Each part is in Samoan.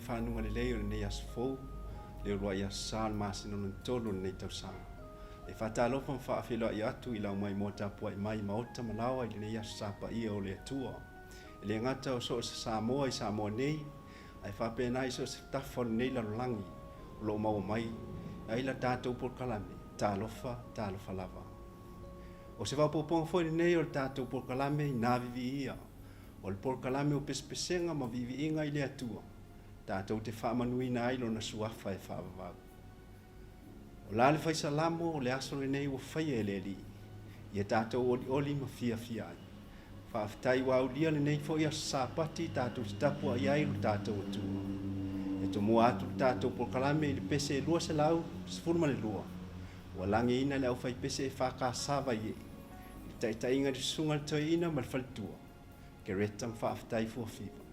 fanuga lelei o lenei aso fou, le uluai aso Sa o le masina lona tolu o lenei tausaga. E faatalofa ma faafeiloai atu i lau maimoa tapuai mai i maota ma laoa i lenei aso Sa paia o le Atua. E le gata o so o se Samoa i Samoa nei, ae faapena i so o se tafa o lenei lalolagi o lo o maua mai ai la tatou polokalame, Talofa, Talofa Lava. O se faaopoopoga foi lenei o le tatou polokalame Ina Viviia, o le polokalame o pesepesega ma viiviiga i le Atua, tatou te faamanuina ai Lona Suafa e faavavau. O la le fai Salamo o le aso lenei ua faia e le Alii, ia tatou olioli ma fiafia ai. Faafetai ua aulia lenei foi aso Sapati tatou te tapuai ai lo tatou Atua. E tomua atu le tatou polokalame i le pese e 212, ua lagiina le aufaipese EFKS Vaiee, i le taitaiga i le Susuga i le Toeaina ma le Faletua, Kereta ma Faafetai Fuafiva.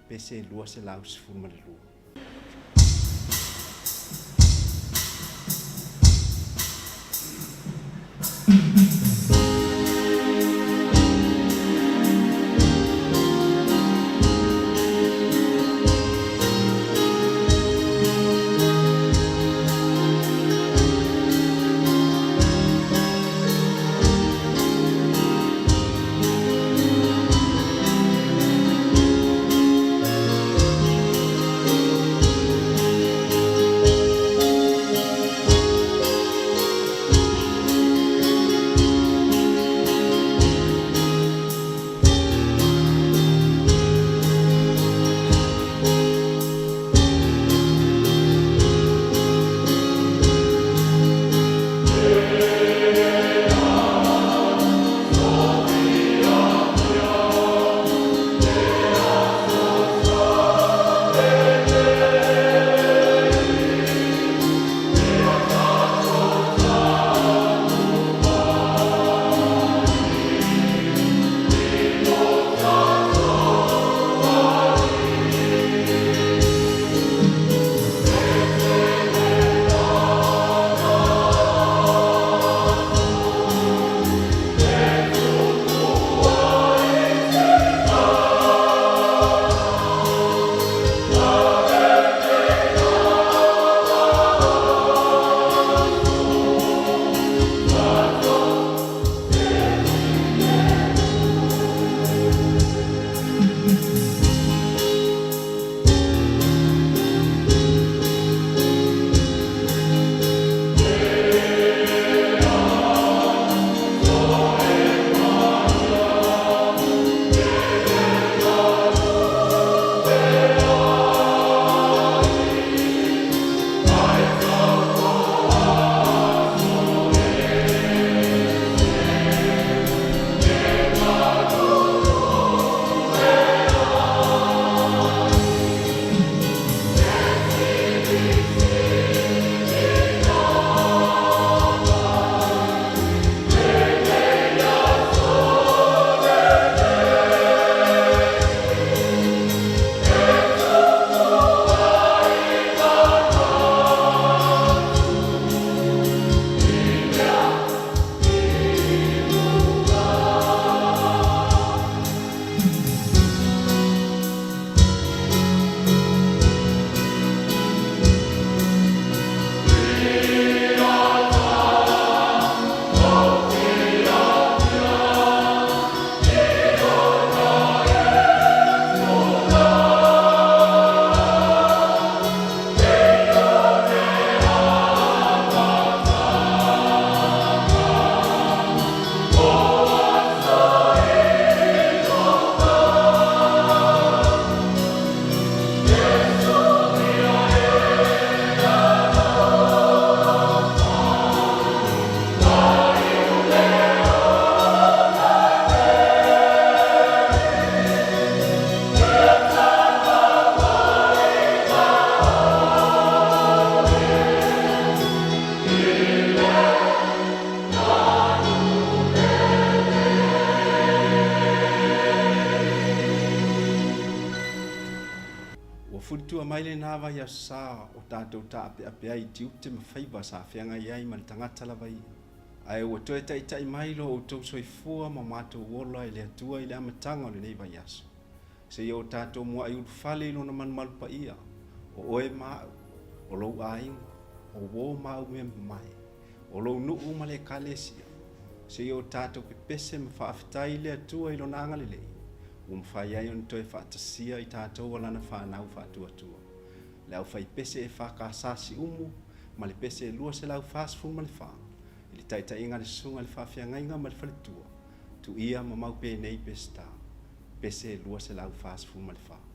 Pese 212. Ua fulitua mai lena vaiaso sa o tatou taapeape ai i tiute ma faiva sa feagai ai ma le tagata lava ia. Ae ua toe taitai mai lo outou soifua ma matou ola e le Atua i le amataga o lenei vaiaso, seia o tatou muai ulufale i Lona malumalu paia. O oe ma a'u, o lou aiga, o uō ma au mea mamae, o lou nuu ma le Ekalesia, seia o tatou pepese ma faafetai i le Atua i Lona agalelei, ua mafai ai ona toe faatasia i tatou a Lana fanau faatuatua. Le aufaipese EFKS Siumu ma le pese 244 i le taitaiga a le Susuga i le Faafeagaiga ma le Faletua, Tuia ma mau penei Peseta, pese 244.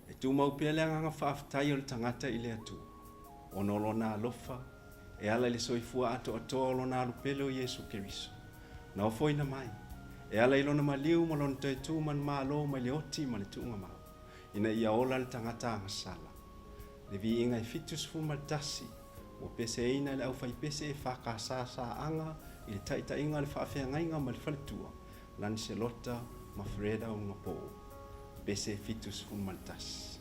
E tumau pea le agaga faafetai o le tagata i le Atua, ona o Lona alofa e ala i le soifua atoatoa o Lona alupele o Iesu Keriso, na ofoina mai, e ala i Lona maliu ma Lona toe tu manumalo mai le oti ma le tuugamau, ina ia ola le tagata agasala. Le viiga e 71 ua peseina e le aufaipese EFKS Saaga i le taitaiga a le Faafeagaiga ma le Faletua, Laniselota ma Freda Ugapou. Pese 71.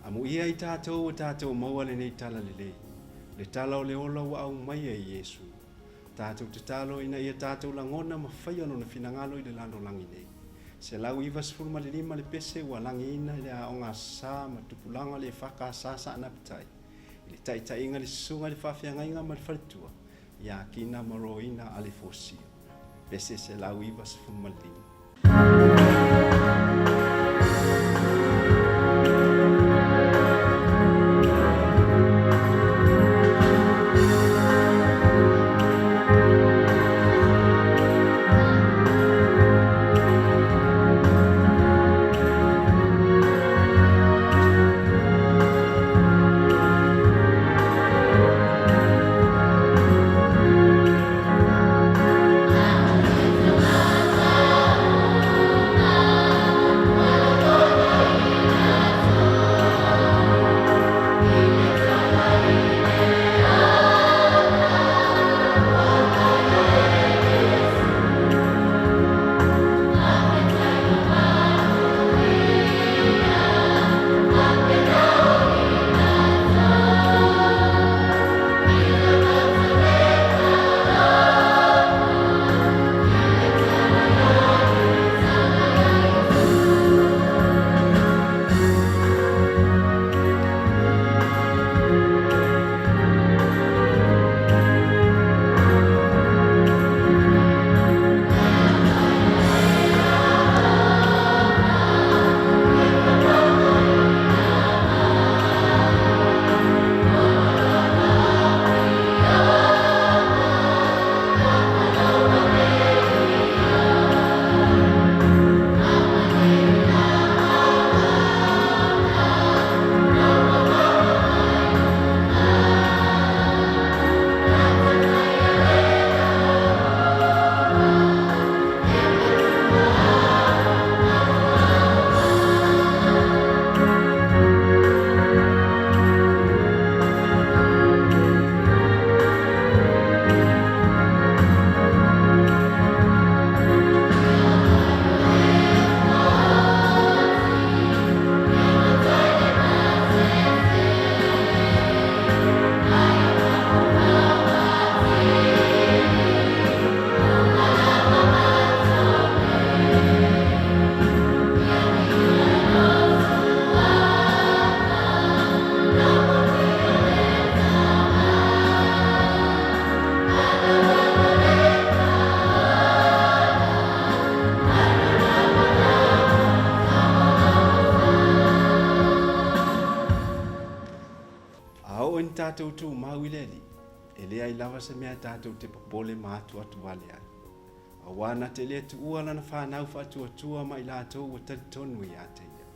Amuia i tatou ua tatou maua lenei tala lelei, le tala o le ola ua aumaia e Iesu. Tatou tatalo ina ia tatou lagona ma faia Lona finagalo i le lalolagi nei. 195 le pese ua lagiina i le Aoga Aso Sa ma Tupulaga o le EFKS Saanaputai i le taitaiga i le Susuga i le Faafeagaiga ma le Faletua ia Akina ma Roina Alefosio. Pese 195. A oo ina tatou tumau i le Alii, e leai lava se mea tatou te popole ma atuatu vale ai. Auā na te le tuua lana fanau faatuatua ma i latou ua talitonu ia te ia.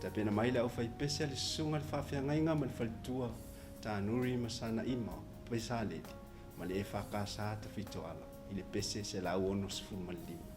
Tapena mai le aufaipese a le Susuga i le Faafeagaiga ma le Faletua Tanuri ma Sanaima Pesaleli ma le EFKS Tafitoala i le pese 165.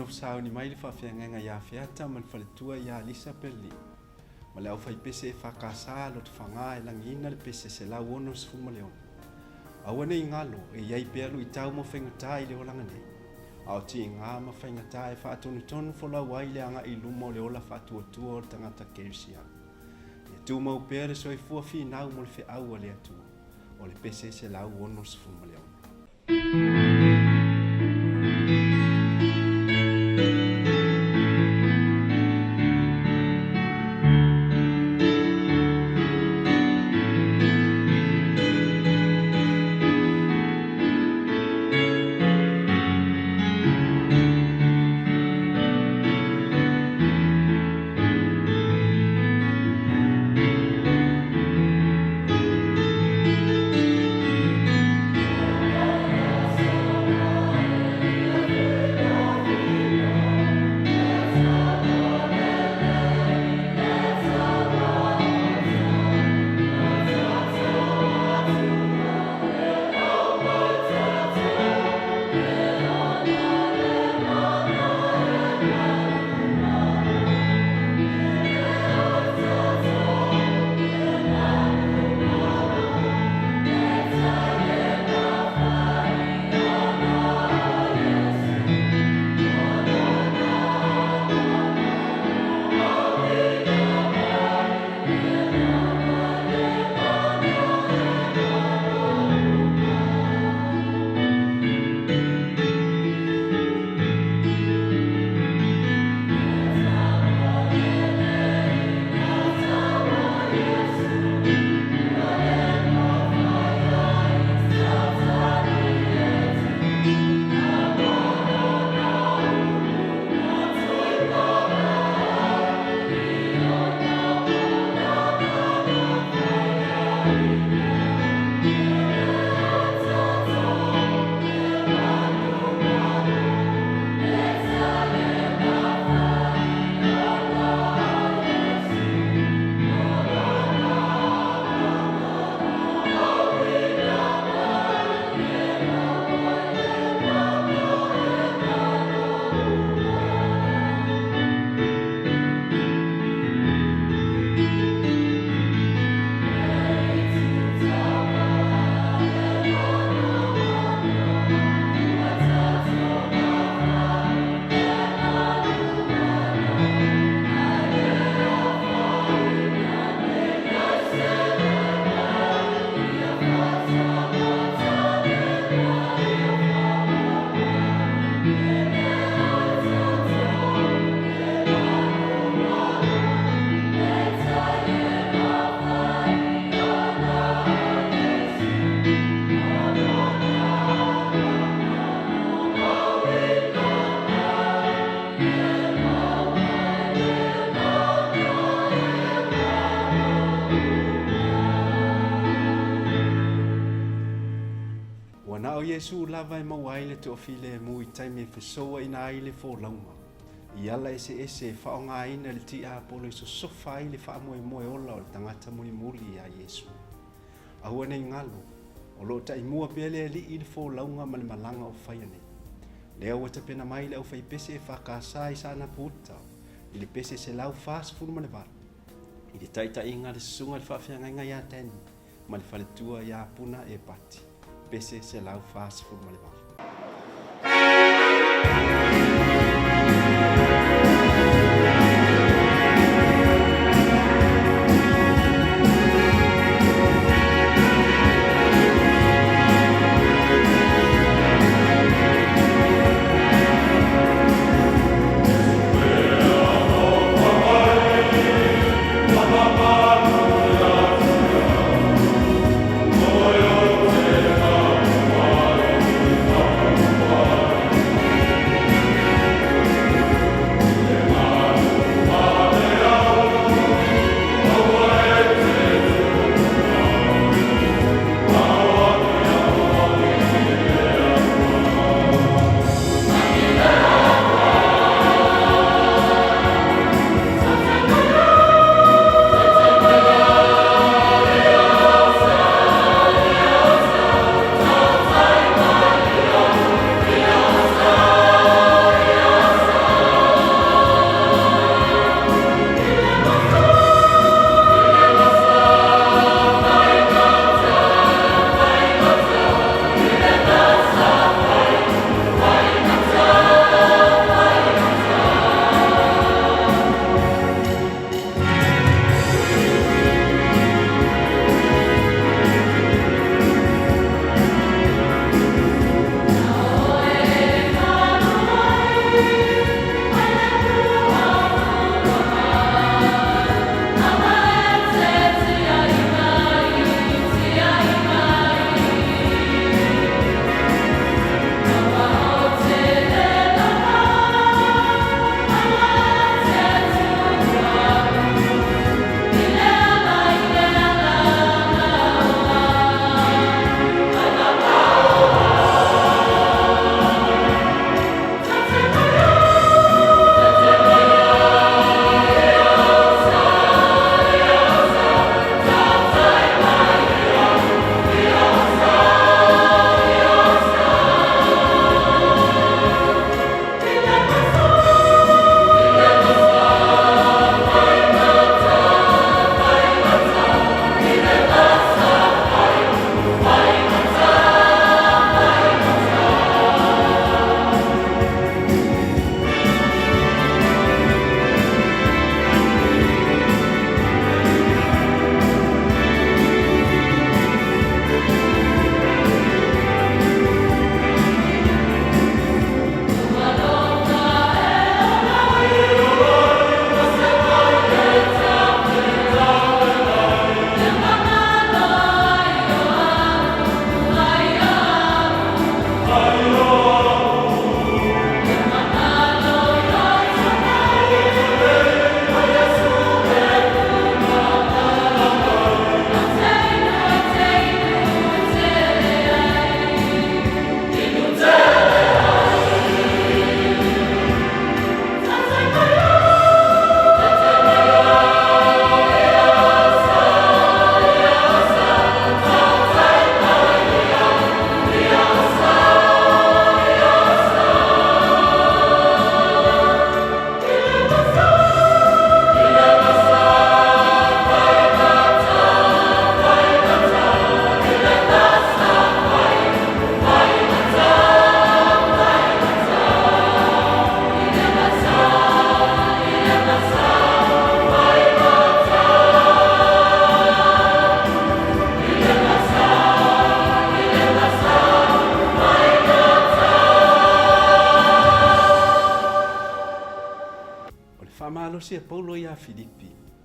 nofo sauni mai le faafeagaiga ia Feata ma le faletua ia Lisa Pelelii ma le aufaipese EFKS a Lotofaga e lagiina le pese 166. Aua ne i galo, e i ai pea luitau ma faigata i le olaga nei, a o tiga ma faigata e faatonutonu folau ai le agai i luma o le ola faatuatua o le tagata kerisiano. Ia tumau pea le soifua finau mo le feau a le Atua. O le pese 166. Ua na o Iesu lava e maua ai le toafilemu i taimi e fesouaina ai le folauga, i ala eseese e faaaogaina e le tiapolo e sosofa ai le faamoemoe ola o le tagata mulimuli iā Iesu. Aua nei galo, o lo o taimua pea le Alii i le folauga ma le malaga o faia nei. Lea ua tapena mai le aufaipese EFKS i Saanapu Uta i le pese 148 i le taitaiga a le Susuga i le Faafeagaiga ia Danny ma le faletua ia Puna Epati, pese 148.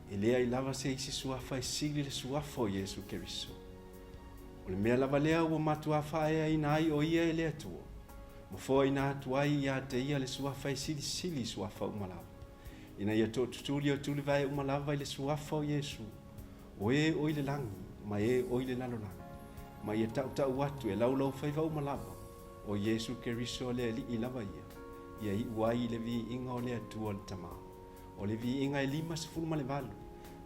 E leai lava se isi suafa e sili le suafa o Iesu Keriso. O le mea lava lea ua matuā faaeaina ai o Ia e le Atua, ma foaina atu ai ia te Ia le suafa e silisili i suafa uma lava, ina ia tootutuli o tulivae uma lava i le suafa o Iesu, o e o i le lagi ma e o i le lalolagi, ma ia tautau atu e laulaufaiva uma lava, o Iesu Keriso le Alii lava ia, ia iu ai i le viiga o le Atua le Tama. O le viiga e 58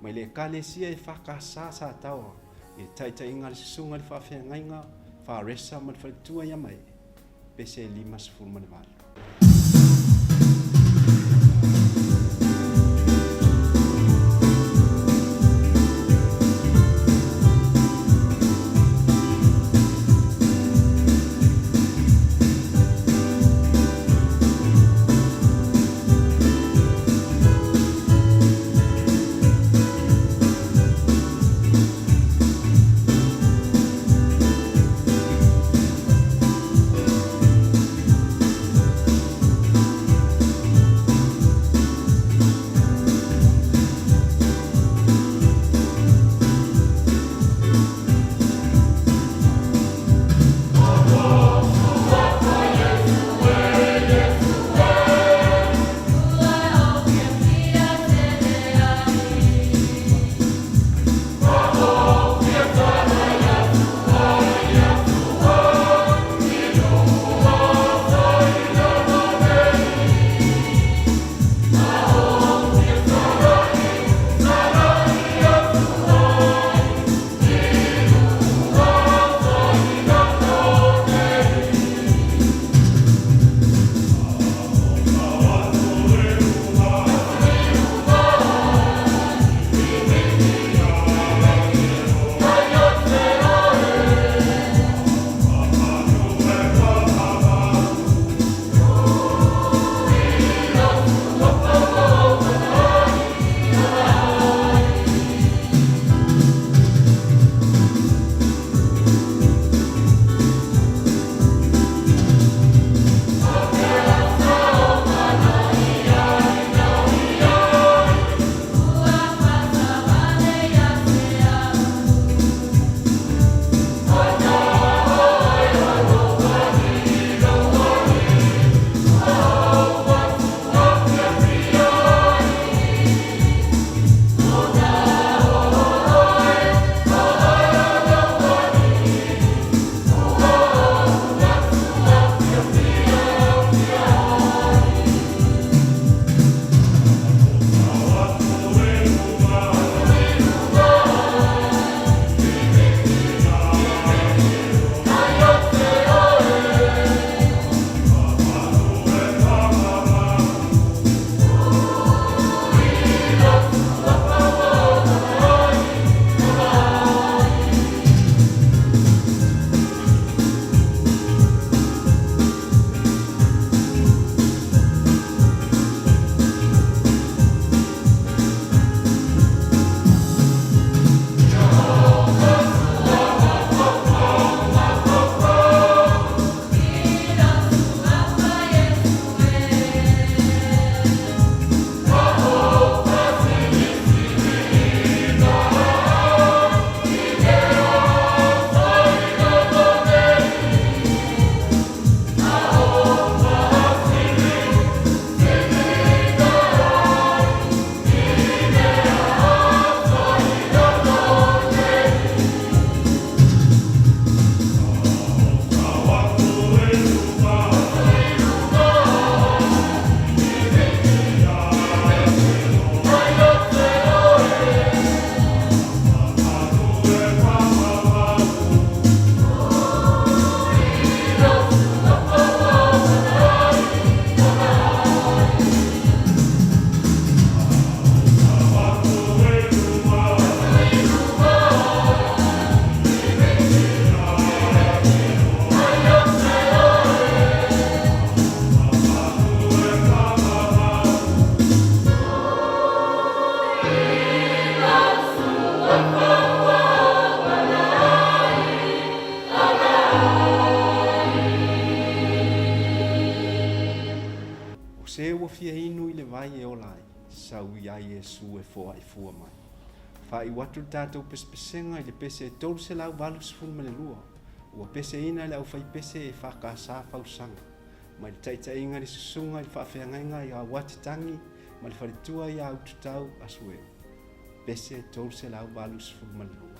mai le Ekalesia EFKS Sataoa i le taitaiga a le Susuga i le Faafeagaiga Faresa ma le Faletua ia Mae, pese e 58. O se ua fia inu i le vai e ola ai, Sau ia Iesu e foai fua mai. Faaiu atu le tatou pesepesega i le pese e 382, ua peseina e le aufaipese EFKS Fausaga, mai le taitaiga i le Susuga i le Faafeagaiga ia Uati Tangi ma le faletua ia Ututau Asuelu. Pese 382.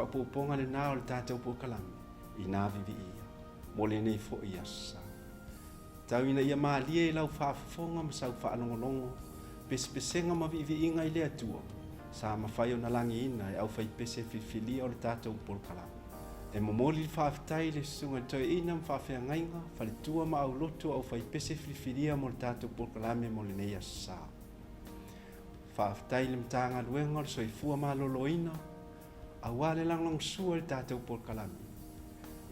faaopoopoga lenā o le tatou polokalame inā viviia mo lenei foi aso Sa. Tau ina ia malie i lau faafofoga ma sau faalogologo pesepesega ma viiviiga i le Atua sa mafai ona lagiina e aufaipese filifilia o le tatou polokalame. E momoli le faafetai i le Susuga i le Toeaina ma Faafeagaiga, Faletua ma Aulotu o aufaipese filifilia mo le tatou polokalame mo lenei aso Sa. Faafetai i le Matagaluega o le Soifua Maloloina aua le lagolagosua i le tatou polokalame.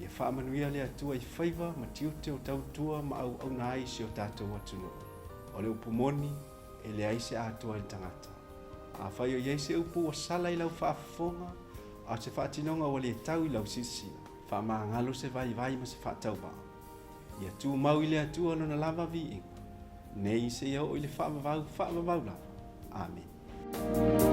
Ia faamanuia le Atua i faiva ma tiute o tautua ma auauna ai i si o tatou atunuu. O le upu moni, e leai se atoa i le tagata. Afai o i ai se upu ua sala i lau faafofoga, a o se faatinoga ua le tau i lau silasila, faamagalo se vaivai ma se faatauvaa. Ia tumau i le Atua Lona lava viiga, nei seia oo i le faavavau faavavau lava. Amene.